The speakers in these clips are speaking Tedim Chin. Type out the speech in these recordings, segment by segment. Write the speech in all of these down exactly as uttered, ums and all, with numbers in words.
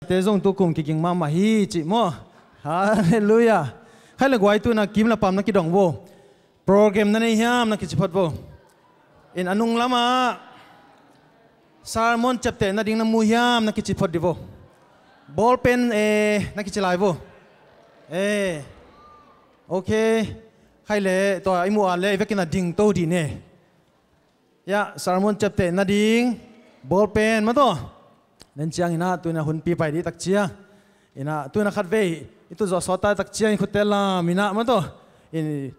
Te zong tu kum kiging mahmah hi cih maw? Halleluiah. Khai le guai, tu-in ah kim le paam na kidong vo. Program na nei hiam na kici phot vo. In a nung lamah sermon ciapteh nading na mu hiam na kici phot dih vo. Ball pen, eh, na kici lai vo. Eh. Ok. Khai le tua i mu a le i vekin a ding to dih ne. Ya, sermon ciapteh nading ball pen maw taw. Nen ciangin ah tu-in ah hun pi pai dih tak ciang. In ah tu-in ah khatvei i tu zawh sawt tak ciang i khutte lam in ah maw taw. In,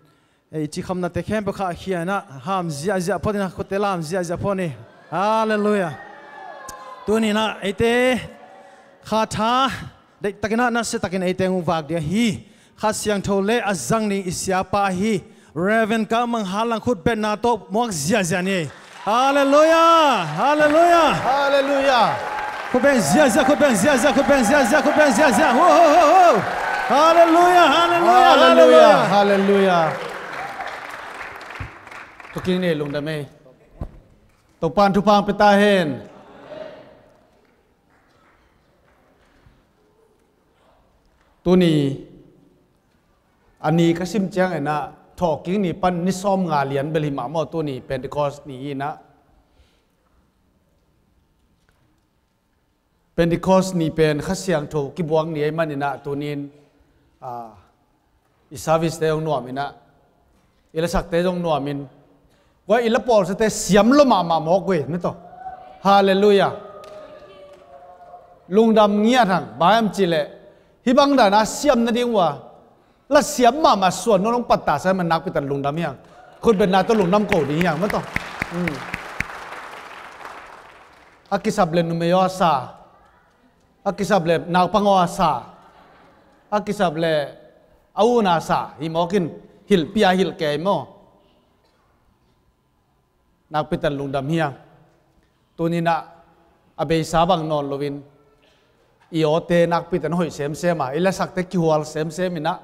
eh, i ci khamnate khempeuh khahkhia in ah ham ziahziah phot in ah khutte lam ziahziah phot ni. Halleluiah. Tu-in ah eite kha tha deihtakin ah nasia takin eite hong vak ding ahi. Kha Siangtho le a zang ding i siapa ahi Reverend Kah Mang Hal Lang khutbetna tawh muak ziahziah ni. Halleluiah! Halleluiah! Halleluiah! Khutbeng ziahziah, khutbeng ziahziah, khutbeng ziahziah, khutbeng ziahziah. Ho, ho, ho, ho! Halleluiah! Halleluiah! Halleluiah! Halleluiah! Halleluiah! Tukin ni lungdam ei. Topan thupha pia ta hen. Tuni a ni ka sim ciangin ah thawhkik ni pan ni sawmnga lian bel hi mah maw, tuni Pentecost ni in ah. Pentecost ni pen Kha Siangtho kibuak ni ahih manin ah tuni in, ah, i service te zong nuam in ah, i lasakte zong nuam in, kua i la pawlsate siam lua mahmah mawk uh hi, na tawh. Halleluiah. Lungdam ngiat hang, bang hiam cih leh hih bang dan a siam nading uh a, la siam mahmah suan nawn hong pattah sa ahih man nakpi tak lungdam hi hang. Khutbetna tawh lungdam ko ding hi hang, maw taw. Hmm. A kisap le numei aw a sa, a kisap le naupang aw a sa, a kisap le a u na sa, hi mawk in, hilh pia hilh kei maw. Nakpi tak lungdam hi hang. Tuni in ah a beisa bang nawn loin i awte nakpi tak na hoih semsem a, i lasakte kihual semsem in ah,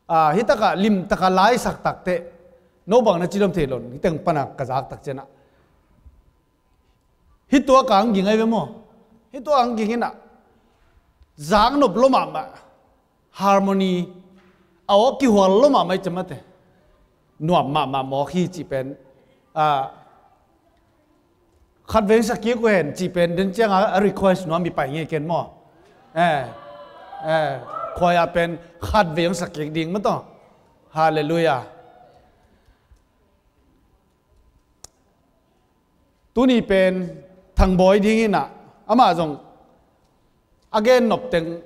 ah, hih takah limtak a la i sak tak teh no bang na ci dom thei lo in, hih teng pan a ka zak tak ciang ah hih tua ka hong ging ahi ve maw? Hih tua ka hong ging in ah, zak nop lua mahmah, harmony a aw kihual lua mahmah i cih mah teh, nuam mahmah mawk hi cih pen, ah, khatvei hong sa kik uh hen cih pen den ciang a request nuam i pai ngei ken maw? Eh, eh, khuai a pen khatvei hong sa kik ding maw taw. Halleluiah. Tuni pen Thangbawi ding in ah, amah zong a gen nop teng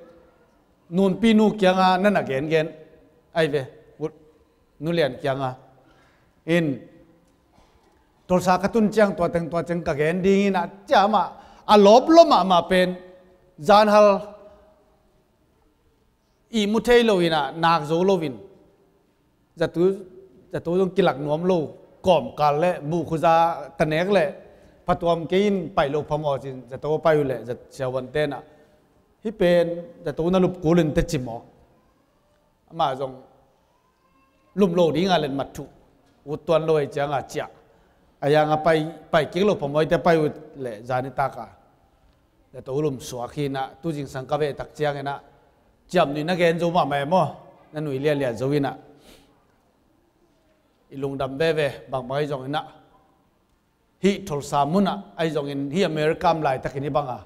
nunpi nu kiangah na na gengen ahi ve, ut nu lian kiangah. In, Tulsa ka tun ciang tua teng tua teng ka gen ding in ah, ciah amah a lawp lua mahmah pen zanhal ihmu thei lo in ah, nak zo lo in, zato, zato zong kilak nuam lo, kawmkal le buhkhuza tanek le phatuam kei in pai lo phamawh cin, zato pai uh leh, za-, siavuante in ah, hih pen zato na lup kul in teh ci mawk. Amah zong lum lo ding a letmat thuh, ut tuan lo ahih ciang a ciah. A yang a pai, pai kik lo phamawh teh pai uh leh zan nitak a zato lum suak hi in ah, tu zingsang ka veh tak ciangin ah, ciamnuih na gen zo mahmah e maw, na nuih liahliah zo in ah, i lungdam veve, bangbang ahi zongin ah, hih Tulsa mun ah ahi zongin, hih America om laitakin hih bang a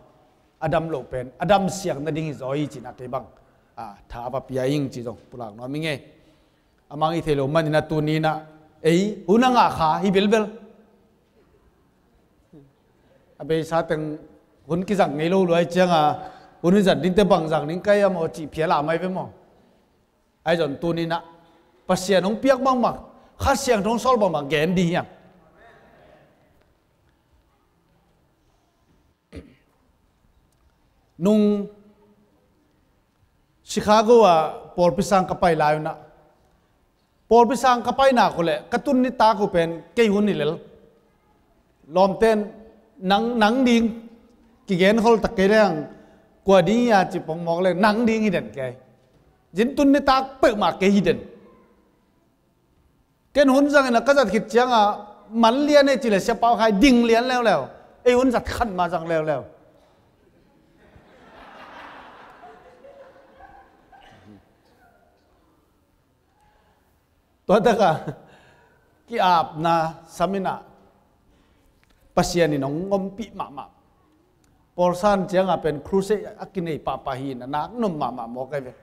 a dam loh pen a damsiang nading hi zaw hi cih in ah kei bang, ah, tha va pia ing cih zong pulak nuam ing ei. A mang i thei lo manin ah tuni in ah ei hun a ngah kha hi bilbel. A beisa teng hun kizang ngei lo lua ahih ciang a, hun hi zat ding teh bang zang ding ka hiam aw cih phial a mai ve maw. Ahi zong tuni in ah Pasian hong piak bangmah, Kha Siangtho hong sawl bangmah gen ding hi hang. Nung Chicago ah pawlpi sang ka pai lai un ah, pawlpi sang ka pai nak uh leh ka tun nitak uh pen kei hun hi lel. Lawmte'n nang, nang ding kigen khol tak kei leng, kua ding hia ci pongmawk leng nang ding hi den kei. Zin tun nitak peuhmah kei hi den. Ken hun zangin a ka zat khit ciang a, man lian e ci leh Sia Pau Khai ding lian leuleu. Ei hun zat khat mah zang leuleu. Tua taka ki-apna saminah Pasian in hong ompih mahmah. Pawlsan cianga pen crusade a kinei pahpah hi-in a nak nuam mahmah mawk ahi ve.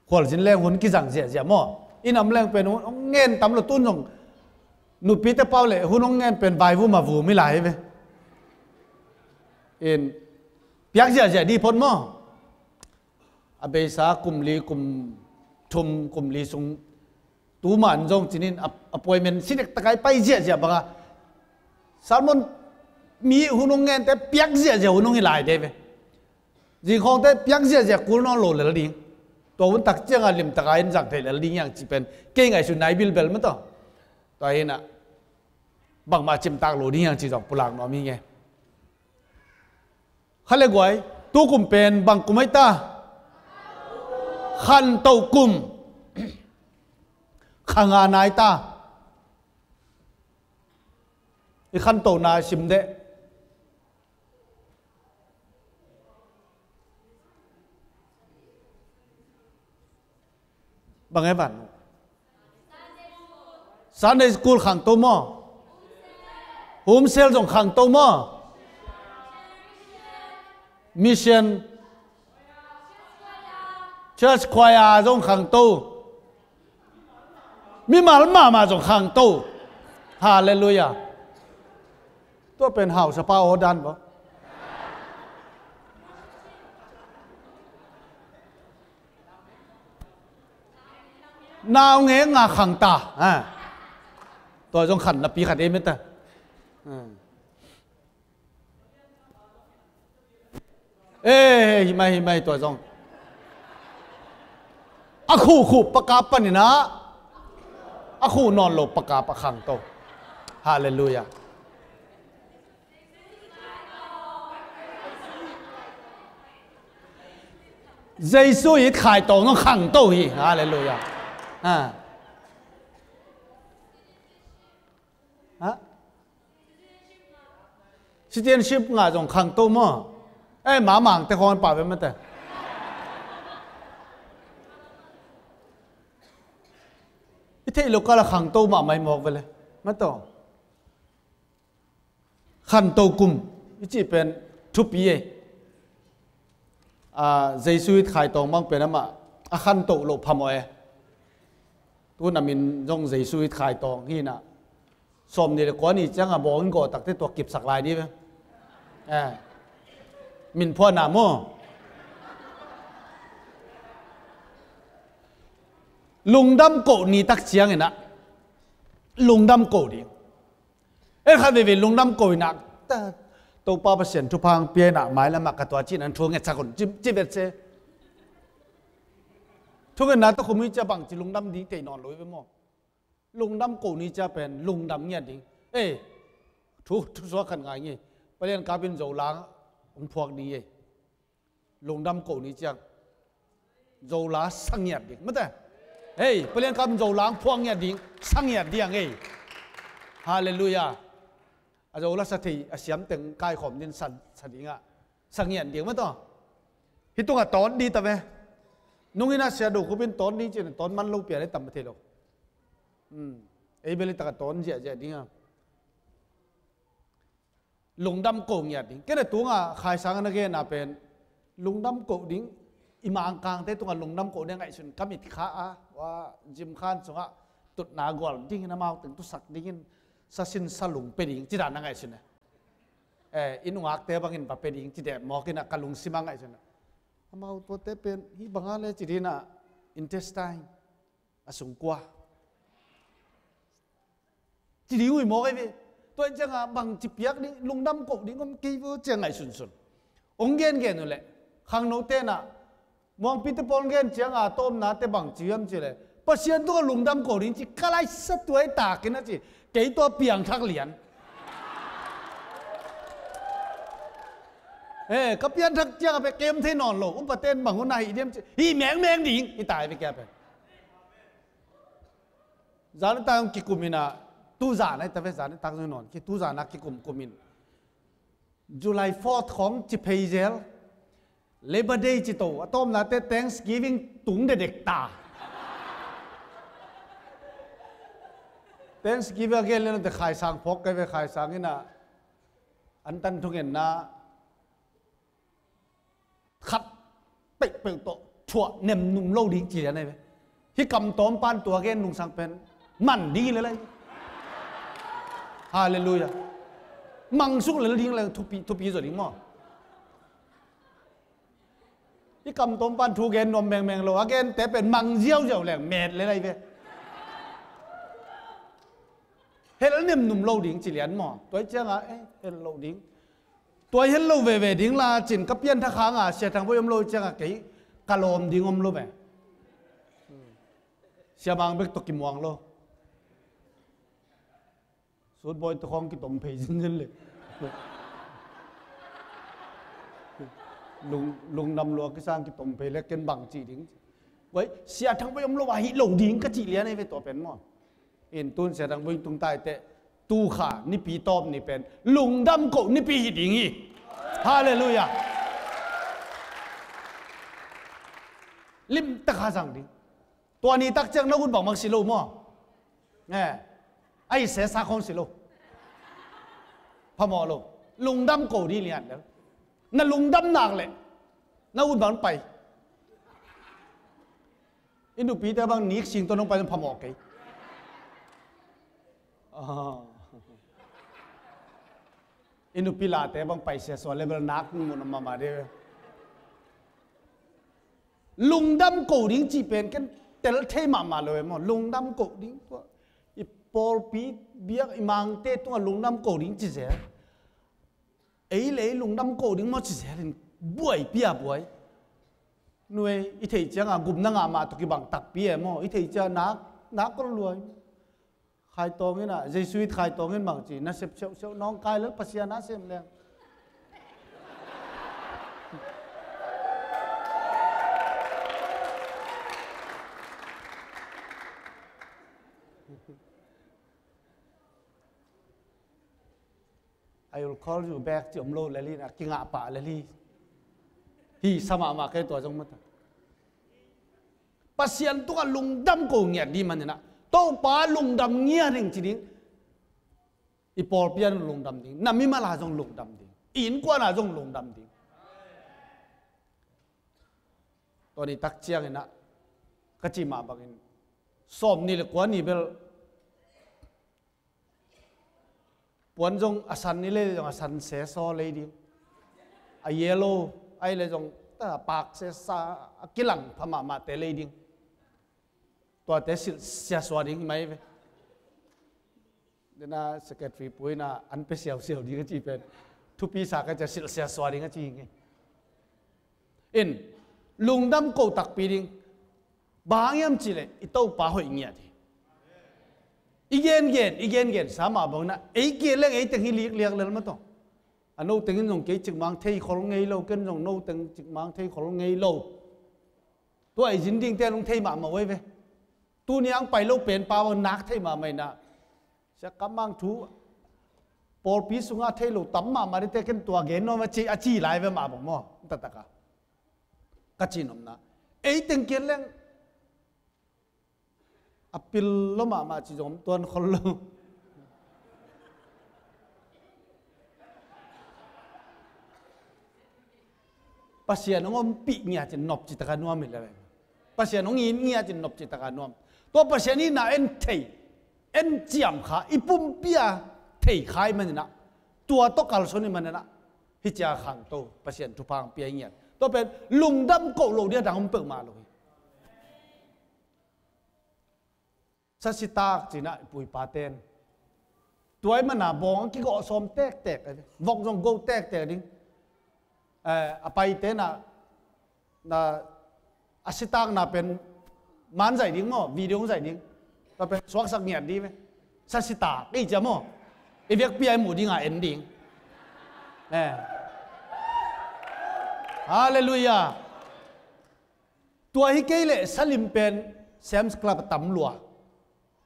Khualzin leng hun kizang ziahziah maw? Inn am leng pen hun hong ngen tam lo, tun zong nupite pau le hun hong ngen pen vaivum a vum hi lai hi ve. In piak ziahziah dih phot maw? A beisa kum li, kum thum, kum li sung tuman zong cinin a, appointment si dektak a i pai ziahziah banga sermon mi hun hong ngente piak ziahziah hun hong hi lai de ve. Zingkhawngte piak ziahziah kul nawn lo lel ding. Tua hun tak cianga limtaka in zang thei lel ding hiang ci pen kei ngaihsutna hi bilbel mah tawh. Tua hinah bangmah cimtak lo ding hiang ci zong pulak nuam hi nge. Kha le guai, tu kum pen bang kum ahi ta? Khanto kum. Kha nga nai ta. I khantohna sim deh. Bang e van? Sunday school khangto maw? Home cell zong khangto maw? Mission, church choir zong khangto. Mimal mahmah zong khangto. Halleluiah. Tua pen hausapa aw dan bo. Nau nge nga khangta. Tua zong khan napi khat ei meta. Eh, himai himai tua zong a khuh khuh paka paninah a khuh nawn lo paka pa khangto. Halleluiah. Jesu it khaitawng zong khangto hi. Halleluiah. Ha? Citizenship ngah zong khangto maw? Eh, mamangte khawng an pah ve mate. I theih lo kala khangto mahmah i mawk vele. Mataw. Khanto kum i cih pen thupi ei. Jesu it khaitawng bang pen amah a khanto lo phamawh e. Tuna min zong Jesu it khaitawng hinah sawm ni le kua ni cianga bawng in gawh takte tua kipsak lai dih ve. Min phuahna maw? Lungdam koh ni tak cianginah lungdam koh ding. E khat veivei lungdam koh inah Topa Pasian thupha hong pia inah mailamah ka tua cihnah thu ngetsak un ci vet se. Thungetna tawh khum hi cia bangci lungdam ding tei nawn lo hi ve maw? Lungdam koh ni cia pen lungdam ngiat ding. Ei, thu, thusuak khat ngai ngi. Palian kapin Zola hong phuak ding ei. Lungdam koh ni ciang Zola sa ngiat ding. Mate. Hei, palian kapin Zola hong phuak ngiat ding. Sa ngiat ding ei. Halleluiah. A Zola sa thei a siam teng kaikhawm din sa, sa dingah sa ngiat ding mataw. Hi tungah tawn dih ta ve. Nungin a sia do khupin tawn dih cian tawn man lo pian i tam thei lo. Ei bel i takah tawn ziahziah dingah lungdam koh ngiat ding. Kei na tungah khaisang na gena pen lungdam koh ding. I mangkangte tungah lungdam koh ding ngaihsun ka mit kha a, wa, gym khan sungah tutna gual dingin amau teng tusak dingin sasin salung pe ding ci dan na ngaihsun e. Eh, i nungakte bangin va pe ding ci deh mawk inah ka lungsim a ngaihsun a. Amau tuate pen hih banga le ci dinah intestine a sungkua ci ding uh hi mawk ahi ve. Tua ciangah bangci piak ding lungdam koh ding om kei vo ciang ngaihsunsun. Ong gengen uh leh khangno tenah muangpite pawl gen cianga tawmnate bangci hiam cileh Pasian tungah lungdam koh ding ci ka laisa tuai takin a ci. Kei tua piangthak lian. Eh, ka pianthak cianga pe kem thei nawn lo. Upaten bang hun a hih diam ci hih mengmeng ding hi tai ve kia pe. Zanitak zong kikum inah tuzan ahi ta ve, zanitak zong nawn ki tuzan a kikum kum in July fourth khawng ci phei zel. Labor Day ci to a tawmnate Thanksgiving tung dedek ta. Thanksgiving a gen lian te Khaisang phawk kei ve, Khaisang in ah an tan thungetna khat peuhpeuh tawh thuah nem num lo ding ci lian ahi ve. Hih kam tawm pan tua gen nungsang pen man ding hi lel ahi ve. Halleluiah. Mangsuk lel ding leng thupi, thupi zaw ding maw? Hih kam tawm pan thu gen nuam mengmeng lo, a gente pen mang ziauziau leng met lel ahi ve. Hel nem num lo ding ci lian maw? Tua hi ciangah, eh, hel lo ding. Tua hi hel lo veve ding la cin ka pianthak hanga Sia Thang Boi om lo hi ciangah kei ka lawm ding om lo ve. Sia Mang bek tawh kimuang lo. Sut Boi tawh khawng kitom phei zinzin le. Lung, lungdam lua kisang kitom phei le ken bang ci ding. Wai, Sia Thang Boi om lo a hi lo ding ka ci lian ahi ve tua pen maw? In tun Sia Thang Boi tung taite, tu kha nipi tawp ni pen lungdam koh nipi hi ding hi. Halleluiah. Limtak kha zang ding. Tua ni tak ciang na ut bangmah si lo maw? Eh, a hi sesa khawng si lo. Phamawh lo. Lungdam koh ding lian lel. Na lungdam nak leh na ut bang pai. I nupite bang nik sing tawh nong pai phamawh kei. Ah. I nupi late bang pai sia sua level nak mun mahmah de. Lungdam ko ding ci pen ken tel thei mahmah lo e maw. Lungdam ko ding tua. I pawlpi biak i mangte tungah lungdam ko ding ci zel. Ei le ei lungdam ko ding maw ci zel in buai pia buai. Nuai i theih ciangah gupna ngah mah tawh kibang takpi e maw. I theih ciangah nak, nak ko luai. Khai Tawng in ah, Jesuit Khai Tawng in bang ci, na sep siauhsiauh nawngkai lel Pasian a sem leng. I will call you back ci om lo lel hi, na kingah pah lel hi. Hi sa mahmah kei tua zong mata. Pasian tungah lungdam ko ngiat ding maninah, Topa lungdam ngiat hing ci ding. I pawlpi ah lungdam ding, na mimal ah zong lungdam ding, i innkuan ah zong lungdam ding. Tua ni tak cianginah ka cih mah bangin sawm ni le kua ni bel puan zong a san ni lei zong a san sesaw lei ding. A yellow ahi le zong ta pak sesa a kilang pha mahmahte lei ding. Tuate silh siasua ding hi mai ve. Dena secretary puina an pe siausiau ding a ci pen thupi sa ka cia silh siasua ding a ci hi ngei. In lungdam ko takpi ding. Bang hang hiam cihleh i Topa hoih ngiat hi. I gengen, i gengen sa mah bangin ah ei kia leng ei teng hi likliak lel mah tawh. A no teng in zong kei cikmang thei khol ngei lo, ken zong no teng cikmang thei khol ngei lo. Tua i zin dingte nong thei mahmah uh ei ve. Tuni ang pai lo pen pa bang nak thei mahmah inah. Sia Kam Mang thu pawlpi sungah thei lo tam mahmah dite ken tua gen nuam a ci, a ci lai ve mah bang maw. Tatakah ka cih nopna ei teng kian leng a pil lo mahmah ci zong om tuan khol lo. Pasian hong ompih ngiat in nop citaka nuam hi le. Pasian hong it ngiat in nop citaka nuam. Tua Pasian itna en thei, en ciam kha, i pumpi a thei kha i maninah, tua tawh kalsuan i maninah, hi cia khangto Pasian thupha hong pia i ngiat. Tua pen lungdam koh lo dia dang om peuhmah lo hi. Sasitak cinah i puipa ten tua i mana bawng a kigawh sawm tektek, vok zong go tektek ding. Eh, a paite na, na a sitakna pen man zaih ding maw, video zaih ding. Tua pen suaksak ngiat ding ve. Sasitak i cia maw, i vekpi a i muh dinga en ding. Eh. Halleluiah. Tua hi kei leh salim pen Sam's Club a tam lua.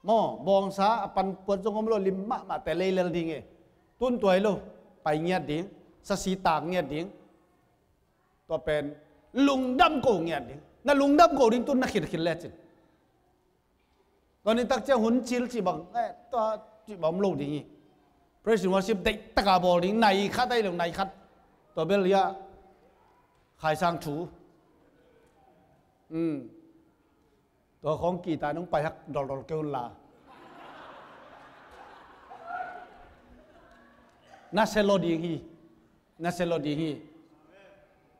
Maw, bawngsa a pan puat zong om lo, lim mahmahte leilel ding e. Tun tua hi lo, pai ngiat ding, sasitak ngiat ding. Tua pen lungdam ko ngiat ding. Na lungdam ko ding tun na khilkhil lecin. Tua nitak ciang hun cil cih bang, eh, tua cih bang om lo ding hi. Praise and worship deih taka bawl ding, nai khat ahi lo, nai khat. Tua bel hiah Khai Sang Thu. Hmm. Tua khawng kita nong pai hak doldol kei un la. Na se lo ding hi. Na se lo ding hi.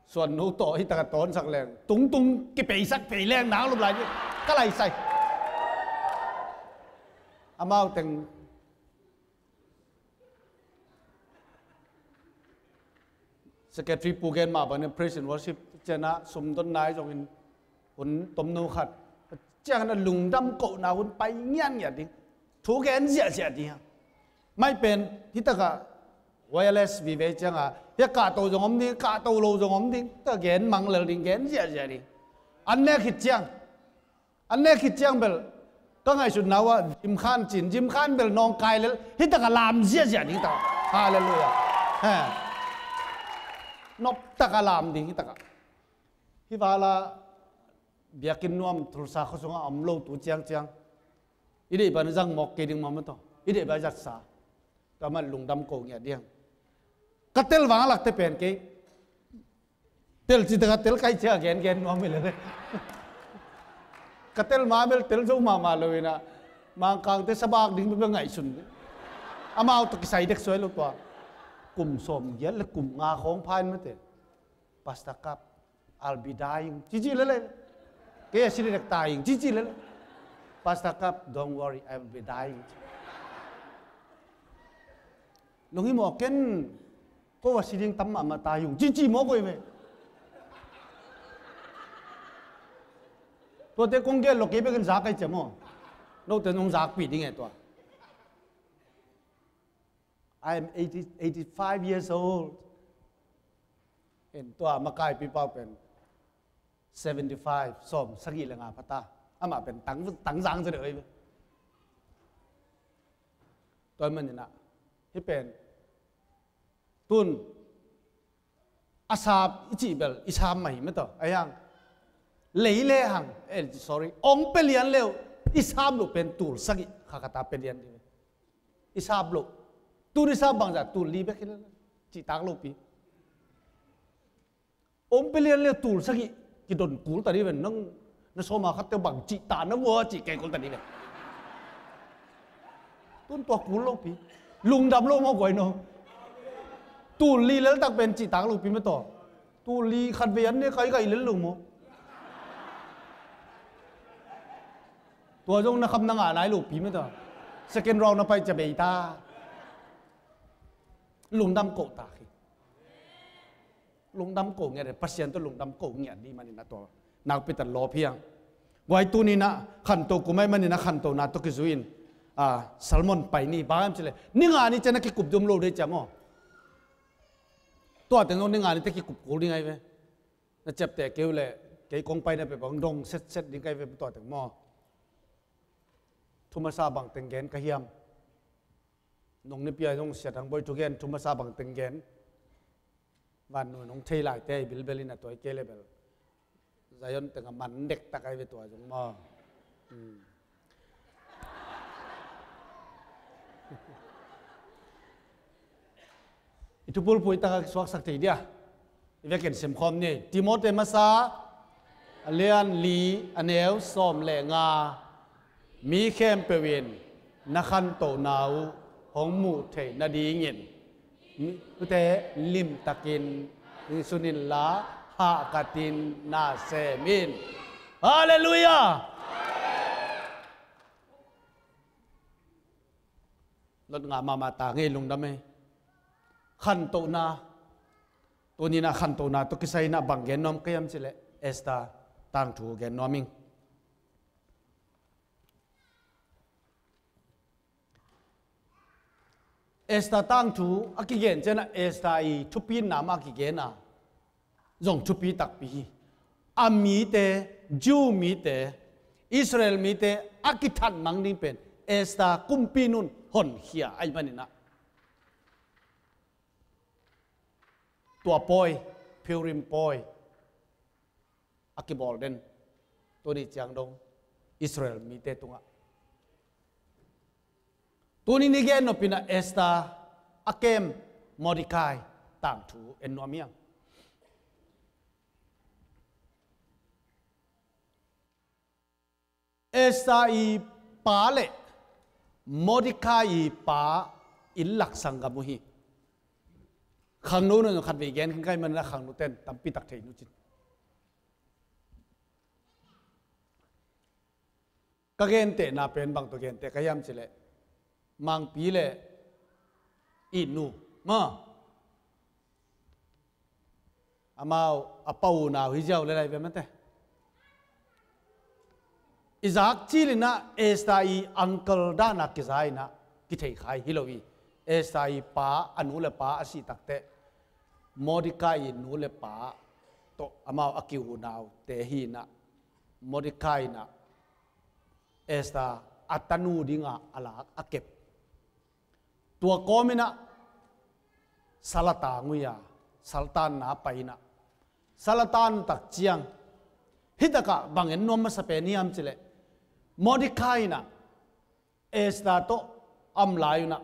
Suan nu tawh hi taka tawnsak leng. Tungtung kipeisak pei leng nang lup lai ding. Ka lai sai. Amau teng Secretary pu gen mah bangin praise and worship ciangin sum don nai zongin hun tomno khat ciangin a lungdam kohna hun pai ngiatngiat ding. Thu gen ziahziah ding. Mai pen hi takah wireless vive ciangin hi kahto zong om ding, kahto lo zong om ding. Ka gen mang lel ding, gen ziahziah ding. An nek khit ciang An nek khit ciang bel ka ngaihsutna uh ah Jim Khan cin, Jim Khan bel nawngkai lel hi takah lam ziahziah ding hi takah. Halleluiah. He. Nop takah lam ding hi takah. Hi vala biakinn nuam Tulsa khua sungah om lo tu ciangciang i deih bang zang mawk kei ding mah maw taw. I deih bang zatsa. Tua mah lungdam ko ngiat ding. Ka tel vang a lakte pen kei tel cih takah tel kai ciah gengen nuam hi lel. Ka tel ma bel tel zo mahmah lo inah Mangkangte sabak ding bia ngaihsun. Amau tawh kisai dek suai lo tua. Kum sawm giat le kum nga khawng pha in mate. Pastor Kap, I'll be dying. Cici lele. Kei a si dek ta ing. Cici lele. Pastor Kap, don't worry, I will be dying. Nong hi maw ken ko a si ding tam mahmah ta hi ung cici maw koi ve. Tuate kong gel lo kei bekin zak ai cia maw? Note nong zakpih ding e tua. I am eighty, eighty-five years old. En tua makaipi pau pen seventy-five, sawm sagih le nga phata. Amah pen tang, tang zang zia deuh ei ve. Tua maninah hi pen tun a sap i cih bel i sap mah hi mataw. Ahi hang lei le hang, eh, sorry, ong pia lian leu i sap loh pen tul sagih kha kha ta pia lian ding. I sap loh. Tun i sap bangzah tul li bek hi le cihtak lopi. Om pia lian le tul sagih kidon kul ta dih ven nang na sawma khatte bang cih ta na vua cih kei kul ta dih ven. Tun tua kul lopi. Lungdam lo maw guai no. Tul li leltak pen cihtak lopi mataw. Tul li khat vei an ne kai kai lel lo maw? Tua zong na kham na ngah nai lopi mataw. Second round na pai cia bei ta. Lungdam koh ta khi. Lungdam ko ngiat, Pasian tawh lungdam ko ngiat dih maninah tua nakpi tak lawp hiang. Guai tuninah khanto kumai maninah khantona tawh kizui in, ah, sermon pai ni bang am cileh ni nga ni cian a kikup dum lo dei cia maw? Tua teng zong ni nga ni te kikup kul ding ai ve. Na ciapteh keu leh kei kong paina pe bang dong setset ding kai ve tua teng maw? Thumasa bang teng gen ka hiam? Nong nipi a zong siat hang boi thugen thumasa bang teng gen. Van nu nong thei lai te bilbel in a tuai kei le bel Zion teng a man dek tak ai ve tua zong maw? Hmm. I thupulpui tak a suaksak thei dia. I vekin simkhawm ni. Timote masa a lian li a neu sawm le nga. Mi khempeuh in na khantohna uh hong muh theih nadingin mite limtakin suninla hahkatin na sem in. Halleluiah. Lot ngah mahmah ta ngei lungdam ei. Khantohna. Tuninah khantohna tawh kisai inah bang gen nuam ka hiam cileh Esther tangthu gen nuam ing. Esther tangthu a kigen cianah Esther i thupitna mah a kigen a zong thupi takpi hi. A mite, Jew mite, Israel mite a kithat mang ding pen Esther kumpi nun honkhia ahi maninah tua pawi, Purim pawi a kibawl den tuni ciang dong Israel mite tungah Tuni ni gen nopin ah Esther a kem Mordecai tangthu en nuam hiam? Esther i pa le Mordecai i pa in laksanggam uh hi. Khangno nung khat vei gen khin kai man na khangno ten tampi tak thei nu cin. Ka gentehna pen bang tawh genteh ka hiam cileh, Mangpi le i nu ma, amau a pa unau hi ziau le lai ve mate. I zak cilinah Esther i uncle danah kizainah kithei khai hi lo hi. Esther i pa, a nu le pa a sih takteh Mordecai i nu le pa tawh amau a kiunaute hinah Mordecai inah Esther a tanu dinga a lak a kep. Tua kawminah salatang uia, saltanna painah salatan tak ciang hitakah bang en nuam masa pen hiam cileh, Mordecai inah Esther tawh a om lai unah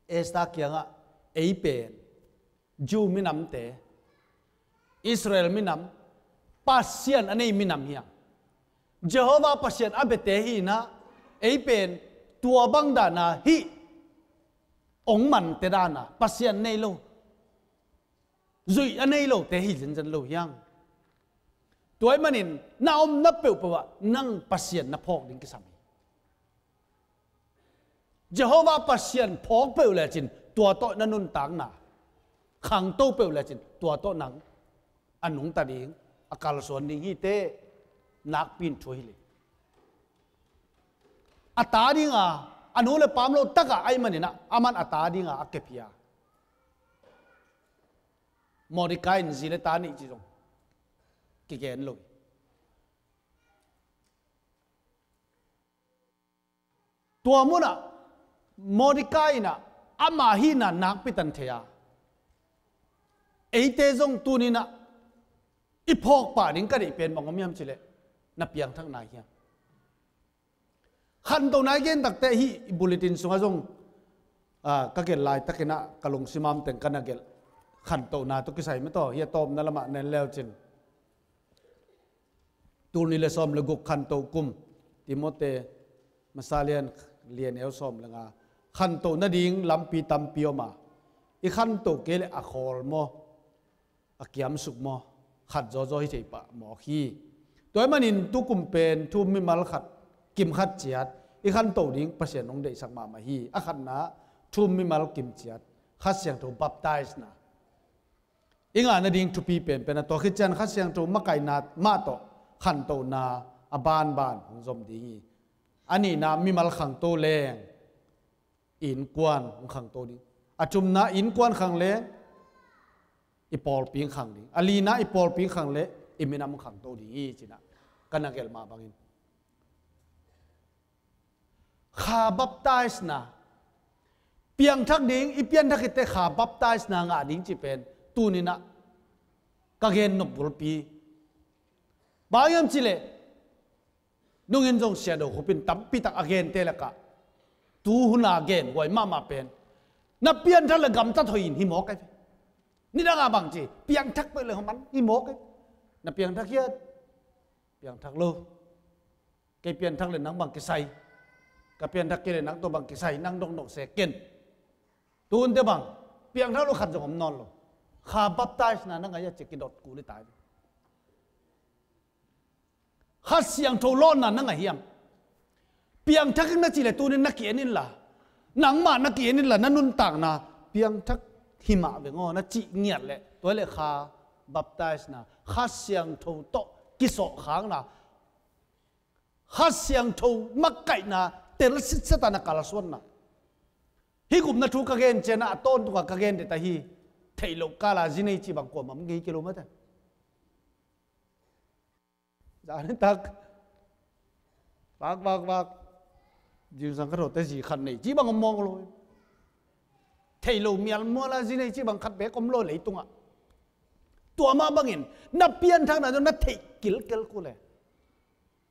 Esther kiangah ei pen Jew minamte, Israel minam, Pasian a nei minam hiam, Jehovah Pasian a biate hinah ei pen tua bang dana hih ong mante dana Pasian nei lo, zuih a nei lote hi zenzen lo hiang. Tua ahih manin na omna peuhpeuh ah nang Pasian na phawk ding kisam hi. Jehovah Pasian phawk peuh lecin tua tawh na nuntakna khangto peuh lecin tua tawh nang a nungta ding, a kalsuan ding hi teh nakpi in thu hi le. A ta dinga a nu le pa om lo takah ahih maninah aman a ta dinga a kep hi a, Mordecai in zi le ta nih ci zong kigen lo hi. Tua munah Mordecai inah ama hihna nakpi tan thei a, eite zong tuninah i phawk pah ding ka deih pen bang om hiam cileh, na piangthakna hiam? Khantohna i gen takteh hih i bulletin sungah zong, ah, ka gelh laitakinah ka lungsim a om teng ka na gelh khantohna tawh kisai mataw hi a, tawpna lamah nen leucin. Tul nih le sawm le guk khantoh kum, Timote masa lian, lian eu sawm le nga. Khantoh nading lampi tampi om a, i khantoh kei le a khawl maw, a kiamsuk maw, khat zawzaw hi thei pah mawk hi. Tua ahih manin tukum pen thu-um mimal khat, kim khat ciat i khantoh ding Pasian hong deihsak mahmah hi. A khatna, thu-um mimal kim ciat Kha Siangtho baptisena i ngah nading thupi penpen a, tua khit ciang Kha Siangtho makaihna mah tawh khantohna a banban hong zom ding hi. A nihna, mimal khangto leng i innkuan hong khangto ding. A thumna, i innkuan khang leng i pawlpi hong khang ding. A lina, i pawlpi hong khang le i minam hong khangto ding hi cinah ka na gelh mah bangin. Kha baptisena, piangthak ding, i pianthak hitte kha baptisena ngah ding ci pen tuninah ka gen nop bulpi. Bang hiam cileh, nungin zong Sia Do Khup in tampitak a gente lakah tuhuna genhuai mahmah pen, na pianthak le gamtat hoih in hi mawk ai ve. Nidangah bang ci, piangthak peuh le hoih man hi mawk ai. Na piangthak hiat? Piangthak lo. Kei pianthak le nang bang kisai, ka pianthak kei le nang tawh bang kisai, nang dongdong se ken. Tunte bang piangthak lo khat zong om nawn lo. Kha baptisena na ngah a ci kidot kul i tai. Kha Siangtho lawnna na ngah hiam? Piangthak in na cih le tunin na ki-en inla, nangmah na ki-en inla, na nuntakna piangthak hi mah veng aw na cih ngiat le, tua le kha baptisena, Kha Siangtho tawh kisawhkhakna, Kha Siangtho makaihna tel sitset a na kalsuanna. Hih gupna thu ka gen ciangah a tawntunga ka gen deta hi. Theih loh kala zi nei cih bang kuamah om ngei kei lo mate. Zanitak vak vak vak, zingsang khat hawte zi khat nei cih bang om mawk lo. Theih loh mialmuala zi nei cih bang khat beek om lo leitungah. Tua mah bangin na pianthakna zong na theih kilkel kul e.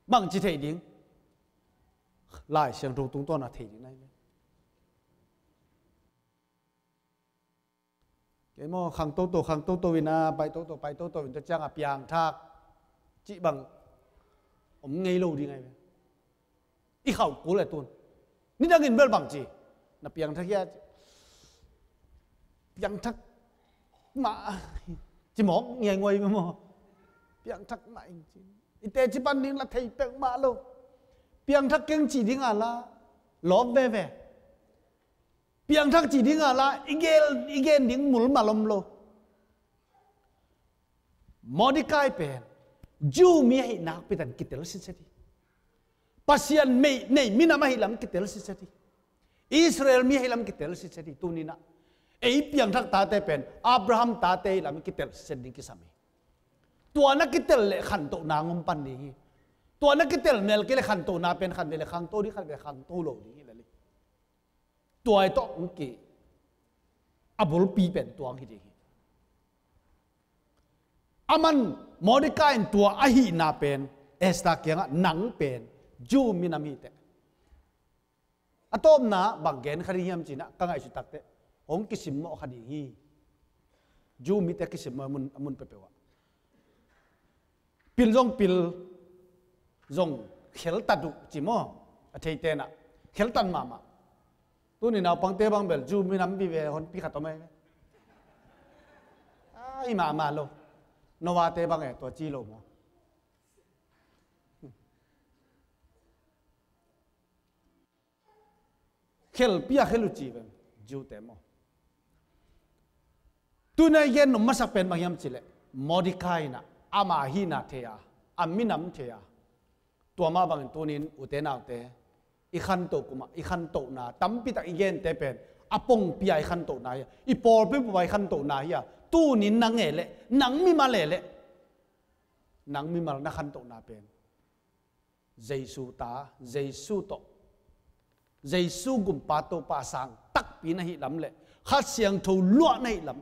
Bangci theih ding? Lai Siangtho tungtawna theih ding na hi ve. Kei maw, khang toto, khang toto in a, pai toto, pai toto in, tua ciang a piangthak cih bang om ngei lo ding ahi ve. I khauh kul e tun. Nidangin bel bang ci, na piangthak hia? Piangthak mah ci mawk ngiainguai maw. Piangthak mah in ci. I teci pan ding la thei pek mah lo. Piangthak keng ci ding a la lawp veve. Piangthak ci ding a la i gel, i gen ding mul malom lo. Mordekai pen Jew mi ahih nakpi tan kitel sitset hi. Pasian mei, nei minam ahih lam kitel sitset hi. Israel mi ahih lam kitel sitset hi. Tuni-in ah ei piangthak tate pen Abraham tate ahih lam kitel sitset ding kisam hi. Tua na kitel leh khantohna hong om pan ding hi. Tua na kitel mel kei leh khantohna pen khan ve leh khangto ding, khan ve leh khangto lo ding hi lel hi. Tua hi tawh hong ki, a bulpi pen tua hong hi ding hi. Aman Mordekai in tua ahihna pen Esther kiangah nang pen Jew minam hi teh. A tawpna bang gen kha ding hiam ci-in ah ka ngaihsut takteh hong kisimmawh kha ding hi. Jew mite kisimmawh a mun, a mun peuhpeuh ah. Pil zong pil zong kheltat uh ci maw? A theite in ah kheltat mahmah. Tuni naupangte bang bel Jew minam vive honpi khat om ahi ve. Ai mahmah lo. Noah-te bang e tua ci lo maw? Khelpi a khel uh ci ve, Jew-te maw? Tuni-in i gen nop masak pen bang hiam cih leh Mordekai in ah ama hihna thei a, a minam thei a. Tua mah bangin tuni-in ute naute, i khantoh kum ah i khantohna tampi tak i gente pen a pongpi a i khantohna hi a, i pawlpi pawlpi a i khantohna hi a. Tuni-in nang e leh, nang mimal e leh, nang mimal na khantohna pen Jesu ta, Jesu tawh, Jesu gumpa Topa a sang takpi na hih lam leh Kha Siangtho luah na hih lam.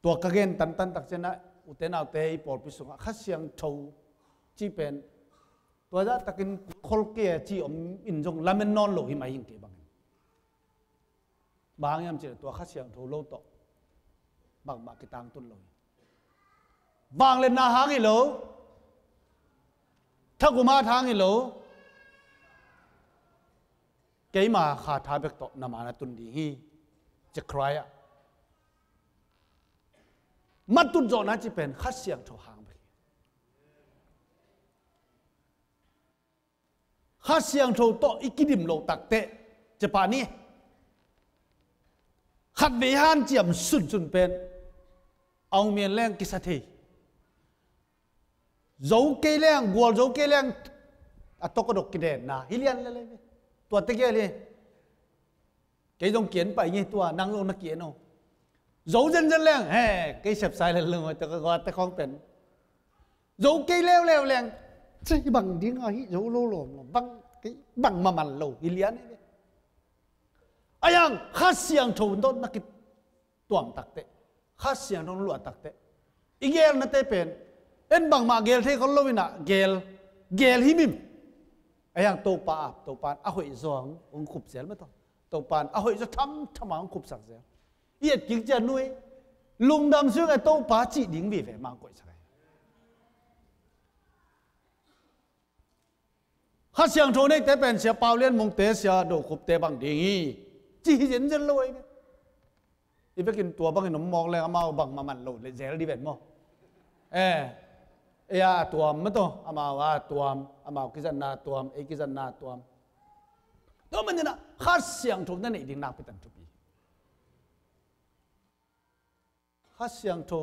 Tua ka gen tantan tak ciangin ah ute naute, i pawlpi sungah Kha Siangtho cih pen tua zah takin khol kei a ci om in zong lamen nawn lo hi mah hi ing kei bangin. Bang hang hiam cih leh tua Kha Siangtho lo tawh bangmah kitangtun lo hi. Vangliatna hang hi lo, thakum hat hang hi lo, keima kha tha bek tawh na ma na tun ding hi. Zechariah matut zawhna cih pen Kha Siangtho hang bek hi. Kha Siangtho tawh i kidim loh takteh, cia pa ni, khatvei hanciam sunsun pen a hong mian leng kisa thei. Zo kei leng, gual zo kei leng, a tawk a dok kidenna hi lian lele. Tua tegel hi. Kei zong kian pai nge tua, nang zong na kian o. Zo zenzen leng, he, kei sepsai lel lo, tua ka gua te khawng pen. Zo kei leuleu leng, ci bang ding a hi zo lo lawm lo, bang, kei bang mamal lo hi lian hi ve. A yang Kha Siangtho tawh na kituam takteh, Kha Siangtho na luah takteh, i gelnate pen en bangmah gel thei khol lo in ah gel, gel himhim. A yang Topa a, Topa in a hoih zaw hong khup zel mah tawh. Topa in a hoih zaw thamtham a hong khupsak zel. I et kik ciang nuih, lungdam sung a Topa cih ding vive mah hong koihsak hi. Kha Siangtho neite pen Sia Pau Lian Mungte, Sia Do Khupte bang ding hi, ci hi zenzen lo ahi ve. I vekin tua bangin om mawk leng amau bang maman lo le zel di ven maw? Eh, ei a tuam mah tawh, amau a tuam, amau kizatna tuam, ei kizatna tuam. Tua manin ah Kha Siangtho na neih ding nakpi tan thupi. Kha Siangtho,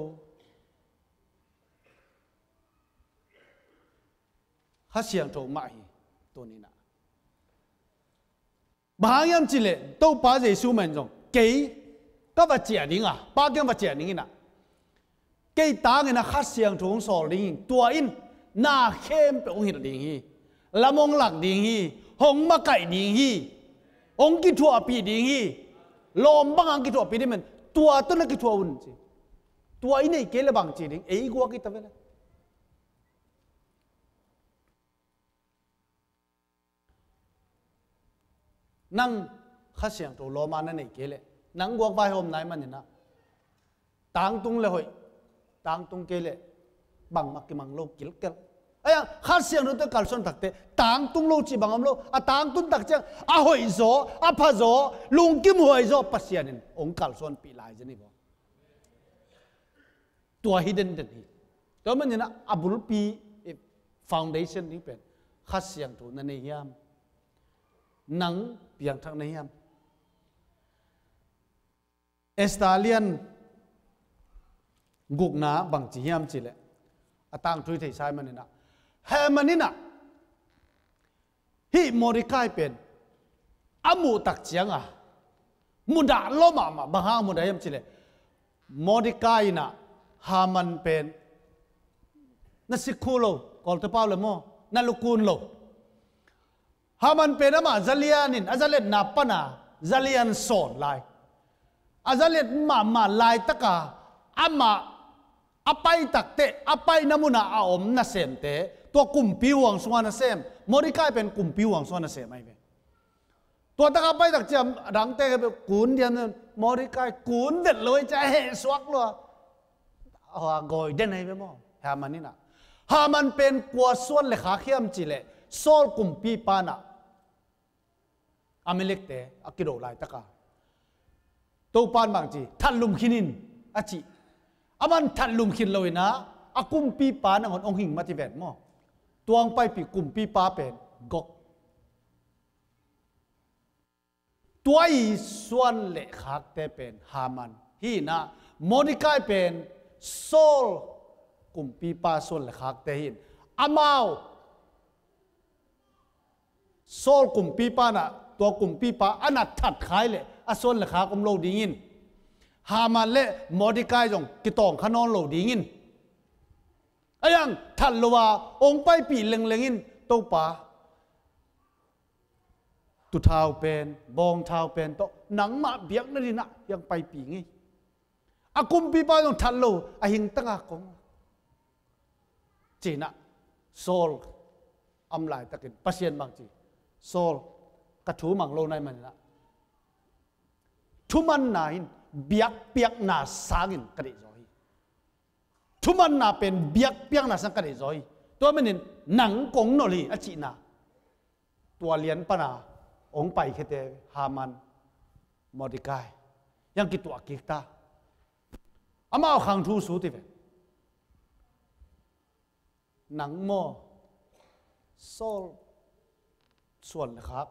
Kha Siangtho mah hi, tuni-in ah. Bang hang hiam cih leh Topa Jesu mah in zong, kei ka va ciah ding a, Pa kiang va ciah ding in ah, kei tangin a Kha Siangtho hong sawl ding hi, tua in na khempeuh hong hilh ding hi, lam hong lak ding hi, hong makaih ding hi, hong kithuahpih ding hi. Lawm bang hang kithuahpih ding men, tua tawh na kithuah un ci. Tua i neih kei leh bang ci ding, ei guak hi ta ve le. Nang Kha Siangtho lawm a na neih kei leh, Nang guak vaihawm nai maninah tangtung le hoih, tangtung kei le bangmah kimang lo kilkel. Aia Kha Siangtho te kalsuan takte tangtung lo cih bang om lo. A tangtun tak ciang a hoih zaw, a pha zaw, lungkim huai zaw Pasian in hong kalsuanpih lai zia ni baw. Tua hi denden hi. Tua maninah a bulpi, eh, foundation ding pen Kha Siangtho na nei hiam? Nang piangthak na hiam? Esther lian gukna bangci hiam cileh a tangthu i theihsa i maninah Haman inah hih Mordecai pen a muhtak cianga mudah lua mahmah. Bang hang mudah hiam cileh Mordecai inah Haman pen na sikkhu lo, Kawlte pau le maw, na lukun lo. Haman pen amah zalianin a zaliatna pana zalian sawn lai. A zaliat mahmah laitaka amah a paitakte a paina muna a om nasemte tua kumpi huang sunga nasem. Mordecai pen kumpi huang sunga nasem ahi ve. Tua taka paitak ciam a dangte kun diam Mordecai kun vet lo ahi cia a hehsuak lua. A gawi den ahi ve maw? Haman inah Haman pen kua suan le khak hiam cileh Saul kumpi panah Amalekte a kido laitaka Topan bangci thatlum khinin a cih. Aman thatlum khin loinah a kumpipa nangawn hong hing mati ven maw? Tuang paipih kumpipa pen Gog. Tua i suan le khakte pen Haman hinah Mordecai pen Saul kumpipa suan le khakte hin amau Saul kumpipa na tua kumpipa a na that khai le a suan le khak om lo dingin Haman le Mordecai zong kitawng kha nawn lo dingin a yang that lo a ong paipih lengleng in Topa tuthau pen bawngthau pen tawh nangmah biakna dinah hiang paipih ngei. A kumpipa zong that lo a hingtanga kong cinah Saul am laitakin Pasian bang ci Saul ka thu mang lo nai maninah thumanna in biakpiakna sangin ka deihzaw hi. Thumanna pen biakpiakna sang ka deihzaw hi. Tua manin nang kong nolh hi a cihna tua lian pana ong paikhete Haman Mordecai yang kituah kik ta. Amau khang thu su ti ve. Nang maw Saul suan le khak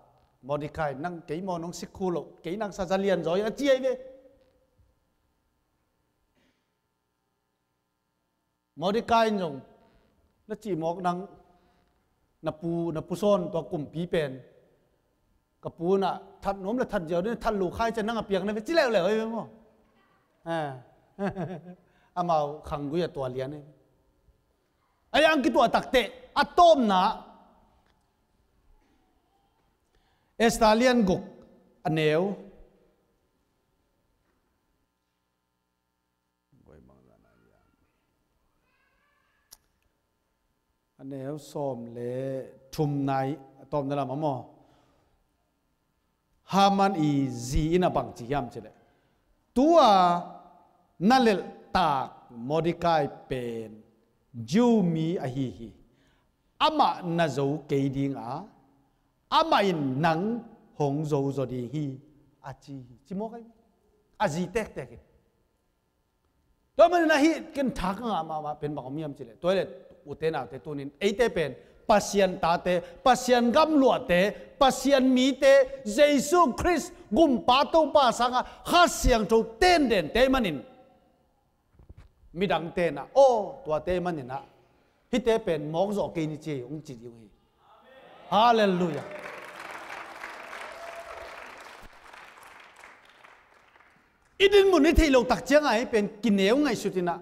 Mordecai nang kei maw nong sikkhu lo kei nang sa zalian zawi a ciai ve. Mordecai in zong na cihmawk nang na pu na pusawn tua kumpi pen ka pu na that nuam le that ziau ding that lukhai cian nang a piak na ve ci leuleu ei ve maw? Amau khanggui a tua lian ei. A yang kituah takteh a tawpna Esther lian guk a neu a neu sawm le thumna i a tawpna lam a maw? Haman i zi in a bangci hiam cileh tua na lelhtak Mordecai pen Jew mi ahi hi. Amah na zo kei dinga amah in nang hong zo zaw ding hi a ci hi. Ci mawk ahi a zi tektek in Tua manin ahi ken thak ngah mahmah pen bang om hiam cileh tua le ute naute tunin eite pen Pasian tate Pasian gamluahte Pasian mite Jesu Khrist gumpa Topa sanga Kha Siangtho tendente manin midangte na aw tuate maninah hihte pen mawkzawh kei ni ci hong ci ding hi. Halleluiah. I dinmun i theih loh tak ciangah hih pen kineu ngaihsut inah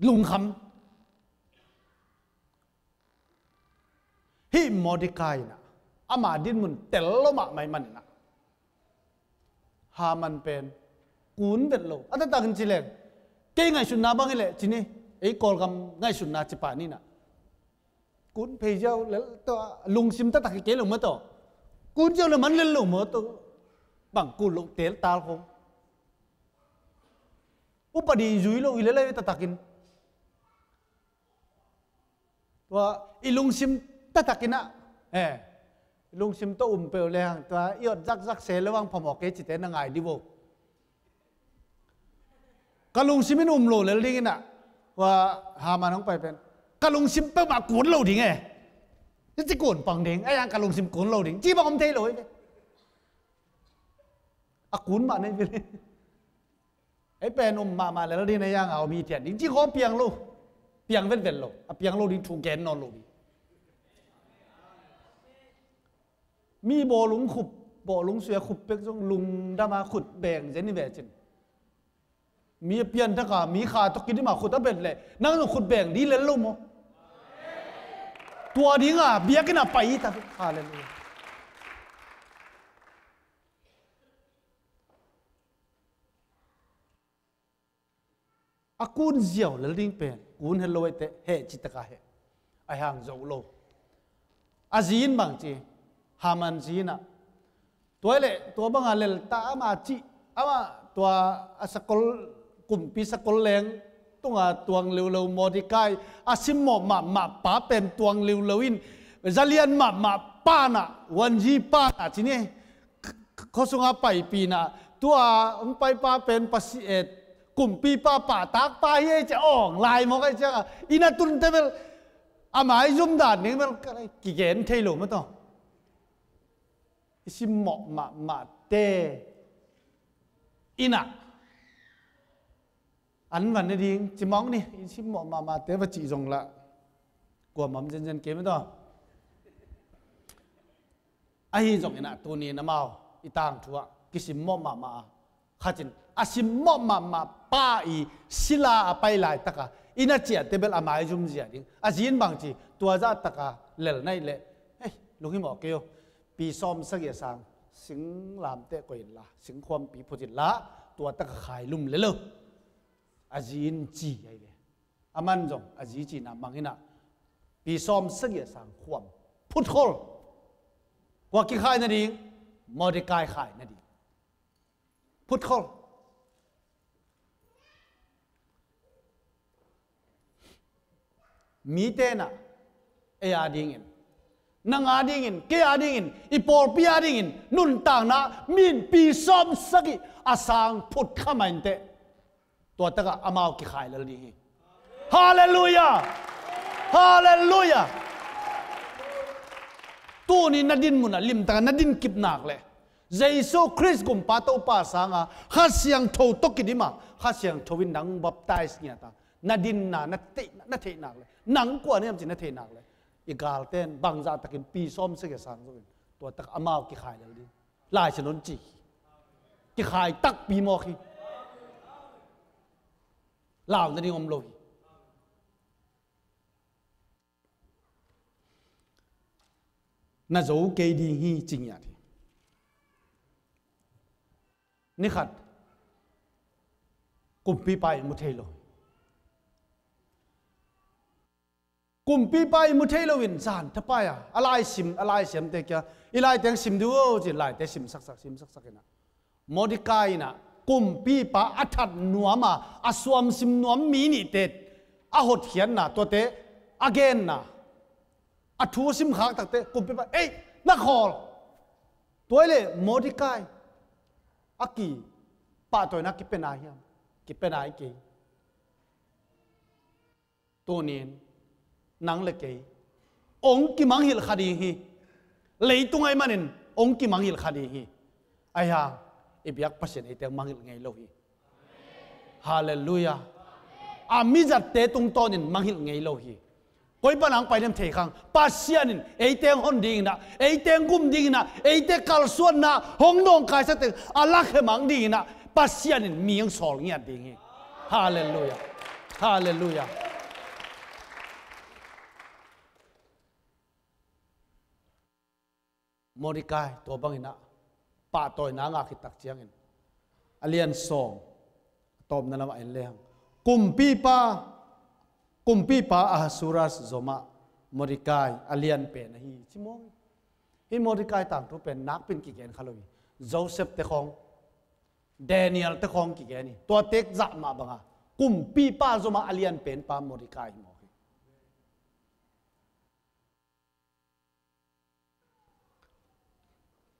lungkham. Hih Mordecai inah ama dinmun tel lo mahmah ih maninah Haman pen kun vet lo a taktakin ci leng kei ngaihsutna bang hileh ci ni ei Kawlgam ngaihsutna ci pah ninah kun pheiziau lel tawh lungsim taktak hi kei lo mah tawh Kun ziau le man lel lo maw, tua bang kun lo tel tal khong. Upadi zui lo hi lel ei taktakin. Tua i lungsim taktakin ah, eh, i lungsim tawh um peuh lehang, tua i ot zakzak se lo hang phamawh kei cite na ngai dih vo. Ka lungsim in um lo lel dingin ah, tua Haman hong pai pen, ka lungsim peuhmah kun lo ding e. Ci kun pang ding, a yang ka lungsim kun lo ding ci bang om thei lo hi ve. A kun mah nei ve le. Ei pen um mahmah lel ding a yang a om hi thian ding ci khawng piang lo. Piang vetvet lo. A piang lo ding thu gen nawn lo ding. Mi bawlung khup, bawlung suia khup pek zong lungdama khut beng zen hi ve cin. Mi a pianthaka, mi kha tawh kidima khut a bet leh nang zong khut beng dih lel lo maw? Tua dinga biakinn a pai hi ta. Halleluiah. A kun ziau lel ding pen kun het lo ei teh, heh citaka heh. A hang zo lo. A zi in bang ci, Haman zi in ah, tua leh tua banga lel ta ama cih, ama tua a sakol, kumpi sakol leng tunga tuang leuleu Mordekai, a simmawh mahmah pa pen tuang leuleu in, zalian mahmah pa in ah, wanzi pa in ah ci ni, khuasunga paipih in ah, tua hong paipa pen pasi et, kumpipa pahtakpa hi ei ci a awng lai mawk ei cianga, inn a tunte bel a maizum dan ding bel kigen thei lo maw taw. I simmawh mahmahte in ah an van ne ding ci mawk ni, i simmawh mahmahte va cih zong lah kuamah om zenzen kei maw taw. Ahi zongin ah tuni in amau i tangthu ah kisimmawh mahmah a, khat in a simmawh mahmah pa i sila a pai laitaka inn a ciahte bel a maizum zia ding. A zi in bang ci, tua zahtaka lel na hih leh, hei, lunghimawh kei uh, pi sawm sagih a sang singlamteh koih inla, singkhuampi phut inla, tua taka khailum lel uh, a zi in ci ahi ve. Aman zong a zi cihna mang in ah pi sawm sagih a sang khuam phutkhol. Kua kikhai nading? Mordekai khai nading. Phutkhol. Mite in ah ei a dingin, nang a dingin, kei a dingin, i pawlpi a dingin nuntakna min pi sawm sagih a sang phut kha mah inteh, tua takah amau kikhai lel ding hi. Halleluiah! Halleluiah! Tuni na din munah limtakah na din kip nak leh, Jesu Khrist gumpa Topa sanga Kha Siangtho tawh kidim a, Kha Siangtho in nang baptize ngiat a, na dinna, na theihna, na theih nak leh, nang kua na hiam cih na theih nak leh, i galte in bangzah takin pi sawm sagih a sang zo in, tua takah amau kikhai lel ding. Lai Siangtho in ci hi. Kikhai takpi mawk hi. Lau nading om lo hi. Na zo kei ding hi ci ngiat hi. Ni khat kumpipa i mu thei lo. Kumpipa i mu thei loin zan thapai a, a lai sim, a lai siamte kia, i laiteng sim dih o ci, laite sim saksak, sim saksak in ah, Mordekai in ah kumpipa a that nuam a, a suamsim nuam mi nihte a hotkhiatna, tuate a genna, a thu a simkhak takte kumpipa, ei, na khawl. Tua hi leh Mordekai a kipahtawina kipia nai hiam? Kipia nai kei. Tunin nang le kei hong kimanghilh kha ding hi. Leitung ahih manin hong kimanghilh kha ding hi. Ahi hang i biak Pasian eite hong manghilh ngei lo hi. Halleluiah. A mizatte tungtawnin manghilh ngei lo hi. Koi panah hong pai dem thei khang, Pasian in eite hong hon dingin ah, eite hong gum dingin ah, eite kalsuanna hong nawngkaisak teng a lakhia mang dingin ah Pasian in mi hong sawl ngiat ding hi. Halleluiah. Halleluiah. Mordekai tua bangin ah pahtawina ngah khit tak ciangin, a lian sawm, a tawpna lamah en lehang, kumpipa, kumpipa Ahasuerus zomah Mordekai a lian pen ahi ci mawk hi. Hih Mordecai tangthu pen nakpin kigen kha lo hi. Joseph te khawng, Daniel te khawng kigen hi. Tua tek zah mah banga kumpipa zomah a lianpenpa Mordecai hi mawk hi.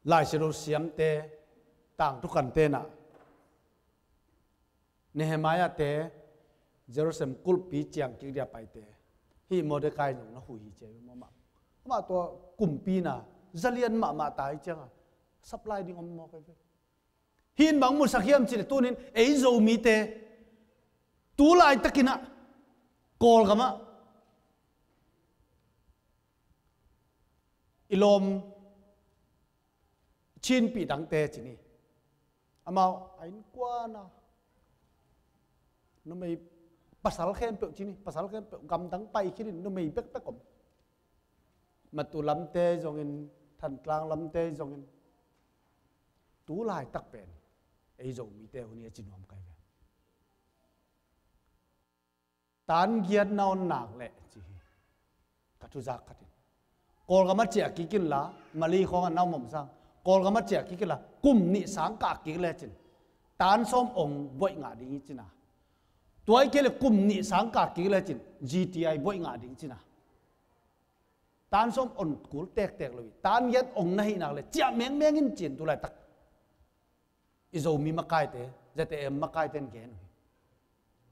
Lai Siangtho siamte, tangthu khantenah Nehemiah te Jerusalem kulhpi ciang kik dia paite, hih Mordecai zong na hui hi ci a hi. Amah, amah tua kumpi na zalian mahmah ta hi cianga supply ding om mawk hi ve. Hih in bang musak hiam cih leh tunin ei Zomite tu laitakinah Kawlgamah i lawm Chinpih dangte ci ni. Amau a innkuan a numei pasal khempeuh ci ni, pasal khempeuh gamdang pai khinin numei bekbek om. Matu lamte zongin, Thantlang lamte zongin tu laitak pen ei Zomite hun hi a ci nuam kai ve. Tan giat na on nak leh ci hi. Ka thuzak khatin Kawlgam a ciah kik inla, Mali khawng a na om sang Kawlgam a ciah kik inla, kum nih sang kah kik lecin tan sawm ong buaih ngah ding hi cina. Tua hi kei le kum nih sang kah kik lecin G T I buaih ngah ding cina. Tan sawm on kul tektek lo hi. Tan giat ong na hih nak le ciah mengmeng in cin tu laitak i Zomi makaite, Z A M makaite in gen uh hi.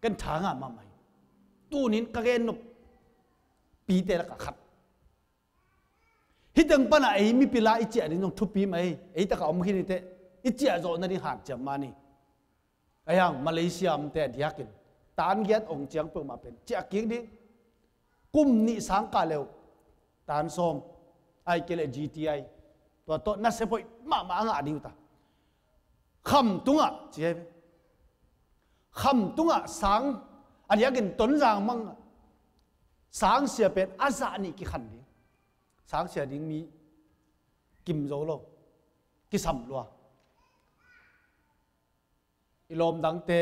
Ken tha ngah mahmah hi. Tunin ka gen nop pite lakah khat. Hih teng pana ei mipila i ciah ding zong thupi mah hi. Ei taka om khin hi teh i ciah zawh nading hanciam mah ni. Ahi hang Malaysia omte a diakin tan giat ong ciang peuhmah pen ciah kik ding. Kum nih sang kah leh tan sawm, ahih kei leh G T I, tua tawh nasep hoih mahmah a ngah ding uh ta. Khamtung ah ci hi ve. Khamtung ah sang, a diakin Tonzang mah sangsia pen a zah nih kikhan ding. Sangsia ding mi kim zo lo, kisam lua. I lawm dangte,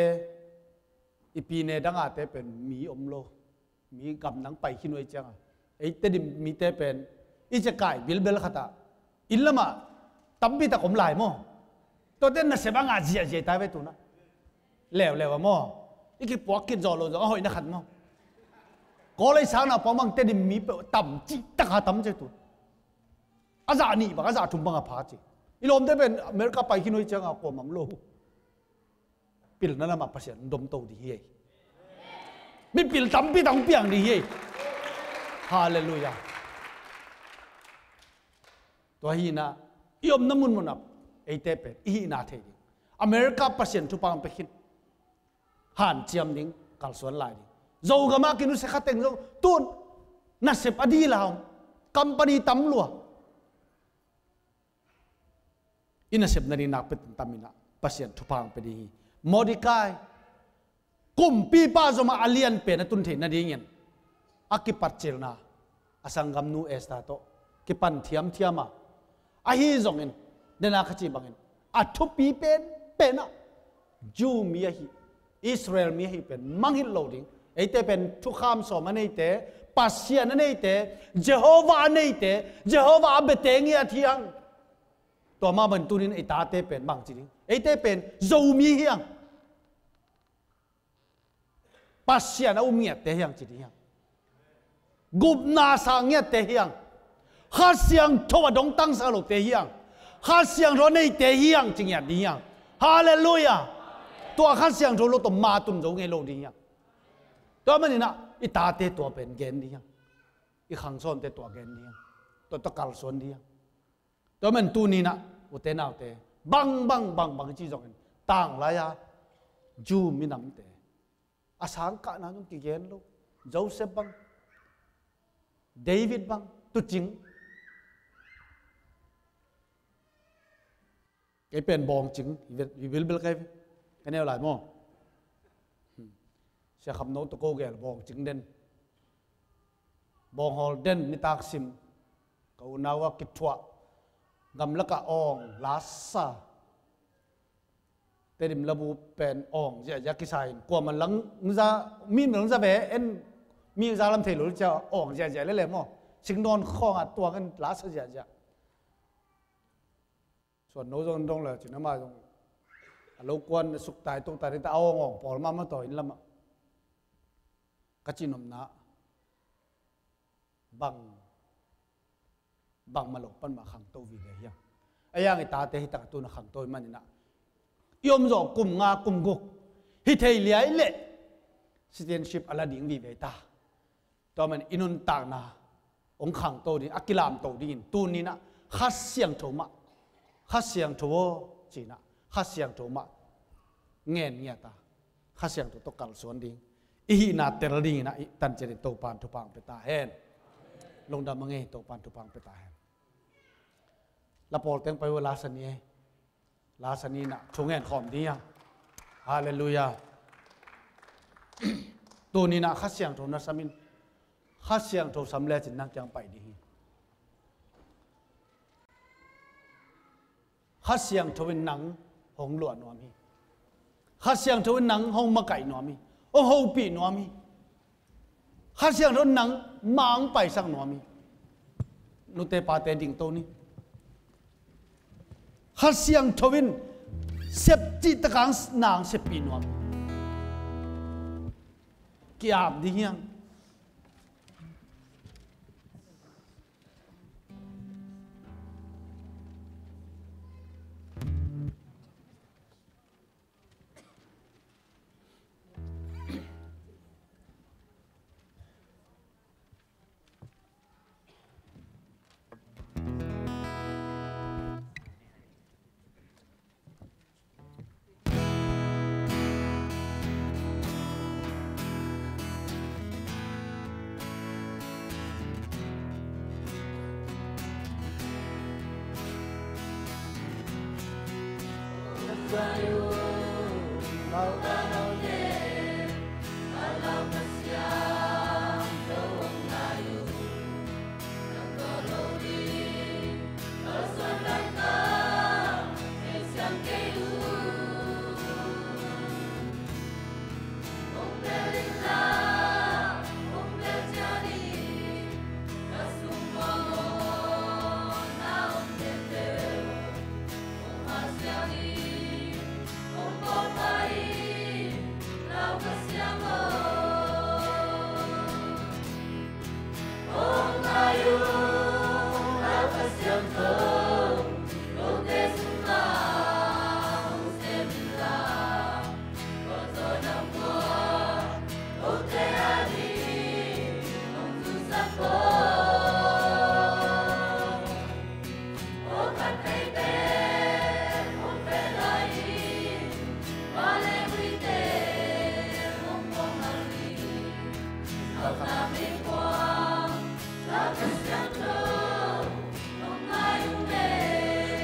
i pine dangate pen mi om lo. Mi gamdang pai khin uh ahih cianga ei Tedim mite pen i ciah kai bilbel khatah inn lamah tampi tak om lai maw? Tuate nasep a ngah ziahziah ta ve tuna. Leuleu a maw? I kipuak khit zawh lo zong a hoihna khat maw? Kawlei sang naupang bang Tedim mi peuh tam cih taka tam ci tu. A zah nih bang, a zah thum bang a pha ci. I lawmte pen America pai khin uh ahih cianga kuamah om lo. Pilna lamah Pasian in domto ding hi ei. Mipil tampi tak hong piang ding hi ei. Halleluiah. Tua hi inah i omna munmunah eite pen i hihna thei ding. America Pasian thupha hong pia khin. Hanciam ding, kalsuan lai ding. Zogam ah kinusia khateng zong tun nasep a dil a om. Company tam lua. I nasep nading nakpi taminah Pasian thupha hong pia ding hi. Mordecai kumpipa zomah a lianpen a tun theih nadingin a kipatcilna a sanggamnu Esther tawh kipan thiamthiam a, ahi zongin dena kha cih bangin a thupi penpenah Jew mi ahi, Israel mi ahi pen mangngilh lo ding. Eite pen thukham sawm a neite, Pasian a neite, Jehovah a neite, Jehovah a biate ngiat hi hang. Tua mah bangin tunin ei tate pen bang ci ding? Eite pen Zomi hi hang. Pasian a um ngiatte hi hang ci ding hi hang. Gupna sa ngiatte hi hang. Kha Siangtho a dongtangsak lote hi hang. Kha Siangtho a neite hi hang ci ngiat ding hi hang. Halleluiah. Tua Kha Siangtho lo tawh ma tun zo ngei lo ding hi hang. Tua maninah i tate tua pen gen ding hi hang. I khangsawnte tua gen ding hi hang. Tua tawh kalsuan ding hi hang. Tua man tuninah ute naute, bang bang bang bang i ci zongin tanglai-a Jew minamte a sangkahna zong kigen lo. Joseph bang, David bang, tucing. Kei pen bawngcing hi bilbil kei ve. Ka neu lai maw? Sia Kham No tawh ko gel bawngcing den. Bawnghawl den nitak sim. Ka unau a kithuah. Gamlakah awng lasa. Tedim labu pen awng ziahziah kisa in kuamah langza, mi langza ve en, mi za lam thei lo cia awng ziahziah lele maw? Singdawn khawngah tuang in lasa ziahziah. Tua no zong dong le cin ama zong a lo kuan a suk tai tuk tai ta a awng awng pawl mama taw in lamah ka cinopna bang bangmah lo pan mah khangto vive hiam? A yang i tate hi tak a tun a khangto i maninah i om zawh kum nga kum guk hi thei liai leh citizenship a la ding vive ta. Tua man i nuntakna hong khangto ding a kilamto dingin tuninah Kha Siangtho mah Kha Siangtho aw cinah Kha Siangtho mah ngen ngiat a Kha Siangtho tawh kalsuan ding i hihna tel dinginah i tanciatin Topan thupha hong pia ta hen. Lungdam a ngei Topan thupha hong pia ta hen. La pawl teng pai uh a la sani ei. La sani inah thungen khawm ding a. Halleluiah. Tuninah Kha Siangtho na samin Kha Siangtho sam lecin nang kiang pai ding hi. Kha Siangtho in nang hong luah nuam hi. Kha Siangtho in nang hong makaih nuam hi. Hong hopih nuam hi. Kha Siangtho in nang mang paisak nuam hi. Nute pate dingto ni. Kha Siangtho in sepcih takang nang seppih nuam hi. Ki-ap ding hiang.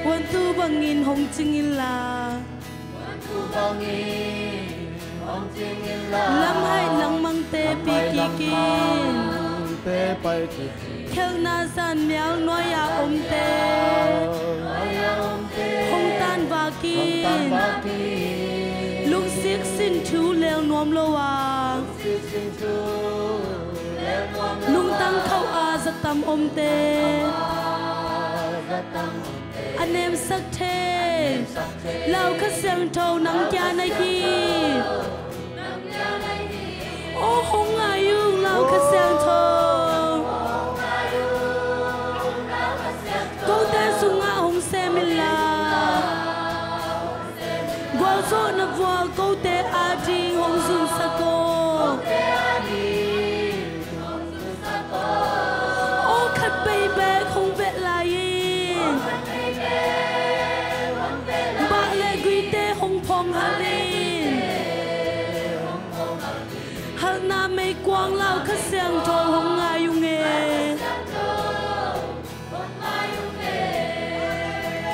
Huantu bangin hong cing inla, lamhaih langmangte pi kik in. Khelhna zanmial nuai-a omte hong tanvak in. Lungsik sin thu lel nuam lo a, lungtang khauh a zatam omte a nemsak thei Lau Kha Siangtho nang kia na hi. Aw hong ngai ung Lau Kha Siangtho. Kote sungah hong sem inla, gualzawhna vua kote ading hong zunsak aw. Aw khat bei bek hong veh lai in, bah le guite hong phawng hal in. Halhna meikuang Lau Kha Siangtho hong ngai ung e.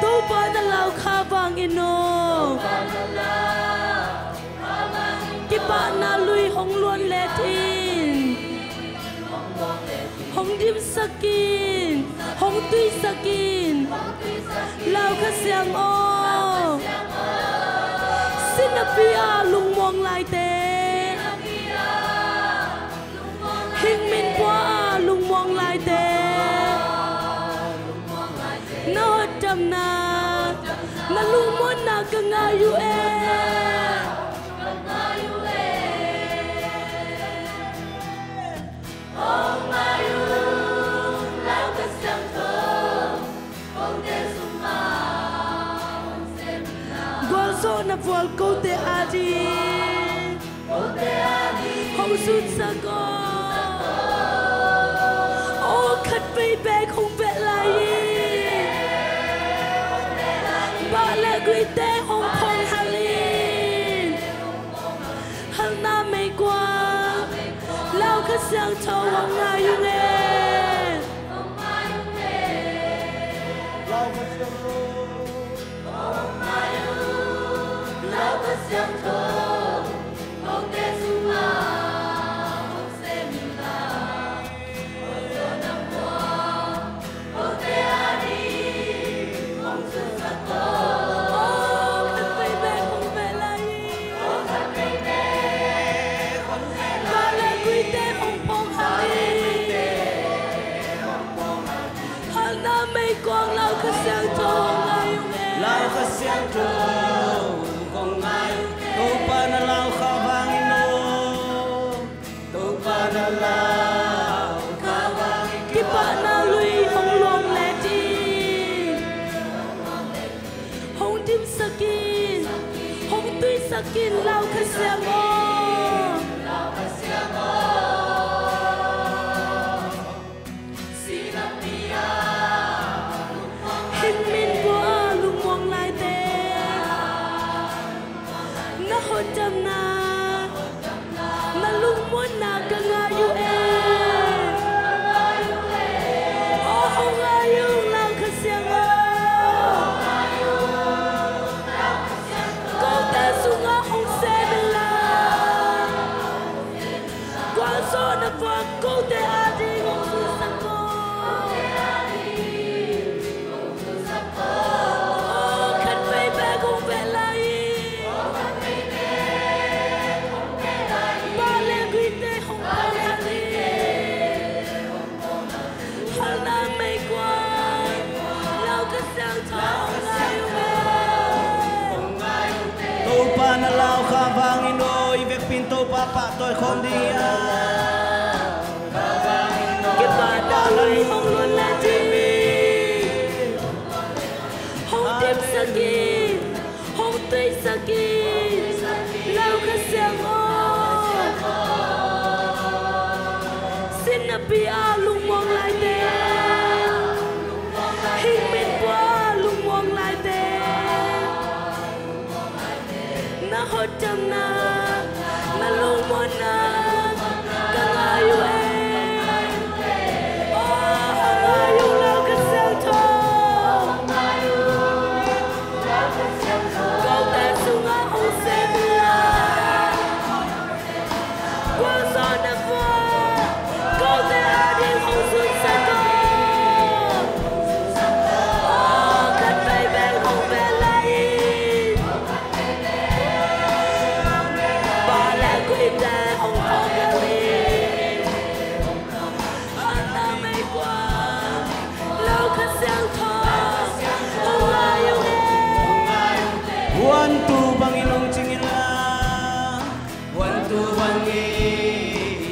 Topa na lau kha vang in aw, kipahna lui hong luan let in, hong dimsak in, hong tuihsak in. Lau Kha Siang aw, sinapi-a lungmuang laite, hing min pua-a lungmuang laite, na hotdamna ngai uh e. Gualzawhna vual kote ading hong sunsak aw. Aw khat vei bek hong veh lai hi. Bah le guite hong phong hal in. Halna meikuang Lau Kha Siangtho hong ngai ung e. Halna meikuang Lau Kha Siangtho hong ngai ung e. Lau Kha Siangtho hong ngai ung e. Topa na Lau Kha vangin aw. Topa na Lau Kha vangin kipahna lui hong luang let in. Hong dimsak in, hong tuisak in Lau Kha Siang aw. Hing min pua lungmuang laite na hotdamna, na lungmuanna ka ngai uh e. Aw hong ngai ung Lau Kha Siang aw. Kote sungah hong sem in la. Gualzawhna vual kote ading hong sunsak aw. Aw khat vei bek hong veh lai hi. Bah le guite hong phong hal in. Halna meikuang Lau Kha Siangtho hong ngai ung e. Topa na Lau Kha vangin aw, i vekpi in Topa pahtawi khawm ding hi a. Kipahna lui hong luang let in. Hong dimsak in, hong tuisak in Lau Kha Siang aw. Sin napi a lungmuang laite, hing min pua a lungmuang laite na hotdamna, na lungmuanna ka ngai uh e. Aw hong ngai ung Lau Kha Siangtho. Kote sungah hong sem in la. Gualzawhna vual kote ading hong sunsak aw. Aw khat vei bek hong veh lai in. Bah le guite hong phong hal in. Halna meikuang Lau Kha Siangtho hong ngai ung e. Huantu bangin hong cing in la. Huantu bangin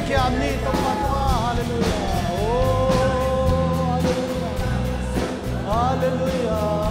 Kiam ni Topa tungah. Halleluiah. Oh, halleluiah. Halleluiah.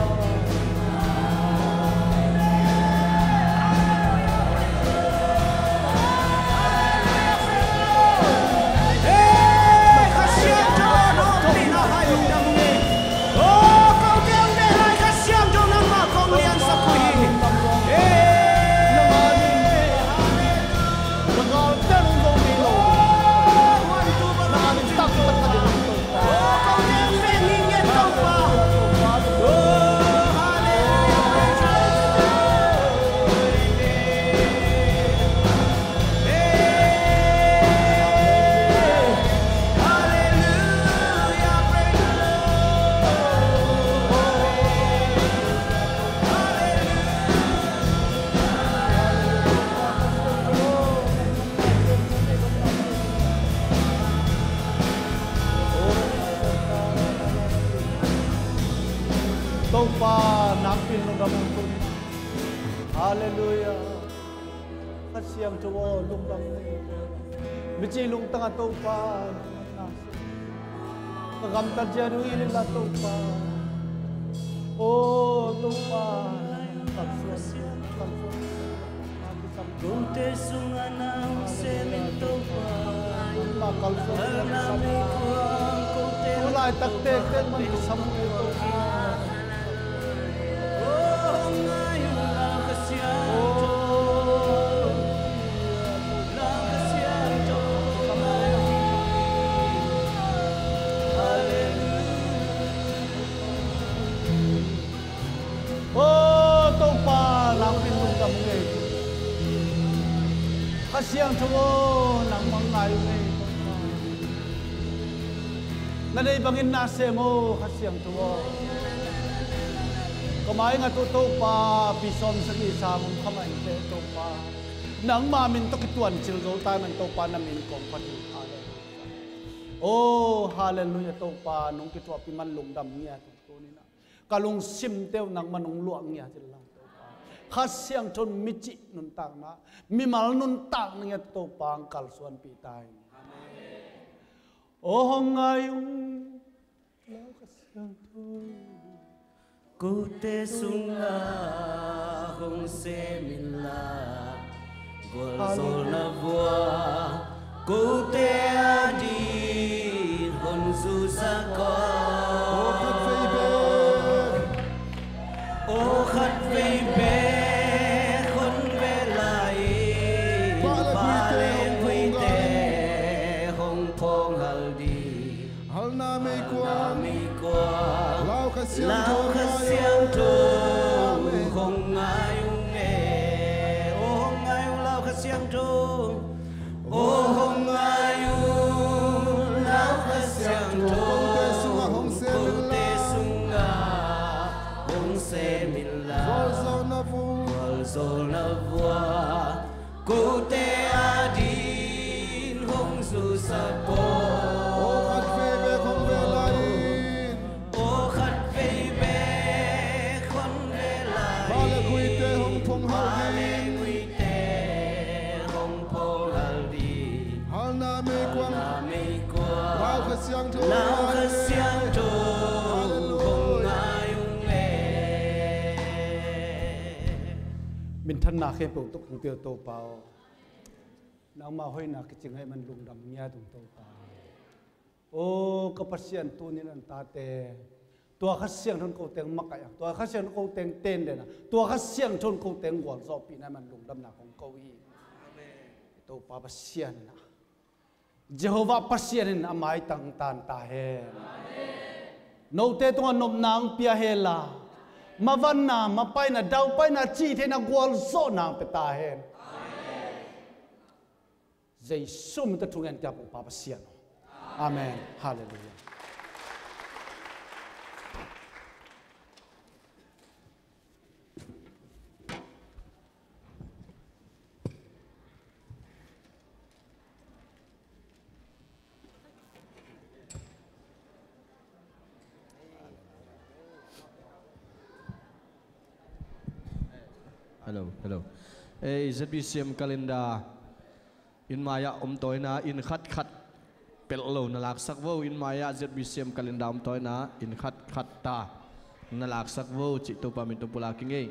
Topa, nakpi lungdam hong ko. Halleluiah. Kha Siangtho aw, lungdam ni. Mici lungtang a Topa, ka gamtat ciat uh hilh inla Topa. O Topa, kalsuan, kalsuan. Kote sungah na hong sem in Topa. Kalsuan, kalsuan. Laitak tektek man kisam uh Topa. O Topa, nakpi lungdam ngei. Kha Siangtho aw, nangmah ngai uh ngei Topa. Na deih bangin na sem aw, Kha Siangtho aw. Ka mai ngat uh Topa, pi sawm sagih sang hong khamah inteh Topa. Nangma min tawh kituancil zo ta man Topa, na min kong phat hi. Halleluiah. O halleluiah Topa, nong kithuahpih man lungdam ngiat uh tuni-in ah. Ka lungsimte uh nangmah nong luah ngiat inla Topa. Kha Siangtho in mici nuntakna, mimal nuntakna ngiat Topa hong kalsuanpih ta in. Amen. O hong ngai ung, Lau Kha Siangtho. Kote sungah hong sem inla, gualzawlna vua kote ading hong zusak aw. O khat vei bek, o khat vei bek hong ve lai in, Pale Guite hong phawng hal ding. Halna meikuang, Lau Kha Siangtho, Lau Kha Siangtho hong ngai ung e. O hong ngai ung Lau Kha Siangtho. O hong ngai ung Lau Kha Siangtho. Kote sungah hong sem inla, kote sungah hong sem inla, gualzawlna vua, gualzawlna vua kote ading hong zusak aw. O khat vei bek hong ve lai in, o khat vei bek hong ve lai in, Pale Guite hong phawng hal ding. Pale Guite hong phawng hal ding. Halna meikuang, halna meikuang, Lau Kha Siangtho, Lau Kha Siangtho, halleluiah, hong ngai ung e. Minthanna khempeuh tawh kong pia Topa aw. Nangma hoihna kicing ahih man lungdam ngiat ung Topa. O ka Pasian, tuni-in ah na tate, tua Kha Siangtho in koteng makaih a, tua Kha Siangtho in koteng tenden a, tua Kha Siangtho in koteng gualzawhpihna ahih man lungdamna kong ko hi. Amen. Topa Pasian in ah, Jehovah Pasian in a maitang tan ta hen. Amen. Note tungah nopna hong pia hen la, mavanna, mapaina, daupaina, cihtheihna, gualzawhna hong pia ta hen. Amen. Jesu min tawh thungen ka ko, Pa Pasian aw. Amen. Halleluiah. Hello, hello. Eh, Z B C M calendar. Inn mai-ah om tawina inn khatkhat pelh lo na laksak vo. Inn mai-ah Z B C M calendar om tawina inn khatkhat ta na laksak vo cih Topa min tawh pulak ing ei.